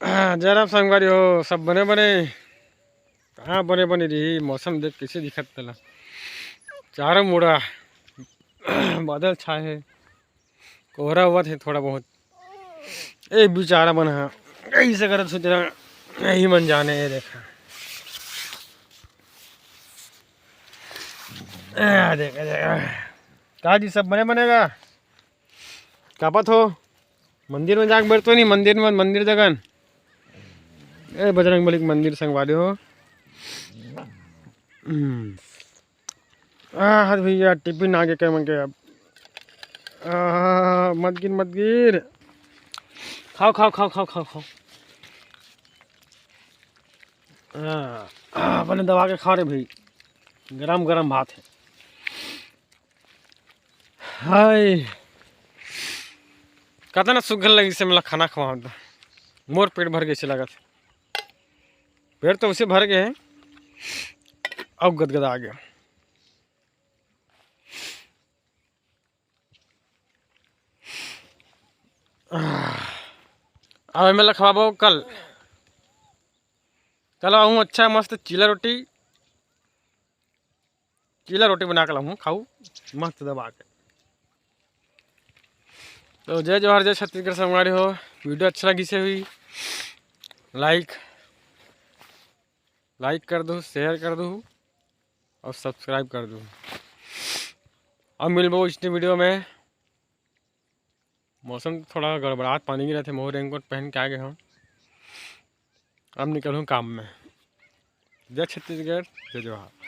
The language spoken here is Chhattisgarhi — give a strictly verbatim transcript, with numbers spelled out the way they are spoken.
जय राम संगवारी हो, सब बने बने। कहाँ बने बने रही, मौसम देख कैसे दिखत तेला, चारों मुड़ा बादल छाए हे, कोहरा होवत हे थोड़ा बहुत। ए बेचारा मन हा ऐसे करत सोच रहा, यही मन जाने। ये देखा, ए, देख, देख। का जी, सब बने बनेगा? कापत हो? मंदिर में जाके बैठतो नहीं, मंदिर में, मंदिर जगन। ए, बजरंग बली के मंदिर संगवारी हो। हम्म। आ, हर भैया, टिफिन आगे के मन के अब। आ, मत गिर, मत गिर। खाओ, खाओ, खाओ, खाओ, खाओ, खाओ। आ, आ, अपने दबा के खा रे भाई, गरम गरम भात है। हाय, कतना सुग्घर लगिस हे मोला खाना खवावत। मोर पेट भर गइसे लगत हे। पेट तो उसे भर गए हे, अब गदगदा आ गया। अब मोला खवाबो कल। कल आहूँ अच्छा मस्त चीला रोटी, चीला रोटी बना के लाहूँ, खाऊ मस्त दबा के। तो जय जोहार, जय छत्तीसगढ़ संगवारी हो। वीडियो अच्छा लगिस होही, लाइक, लाइक कर दो, शेयर कर दो और सब्सक्राइब कर दो। अब मिलबो इसने वीडियो में। मौसम थोड़ा गड़बड़ात, पानी गिरत हे, मोर रेनकोट पहन के आ गए हूँ। अब निकलूँ काम में। जय छत्तीसगढ़, जय जोहार।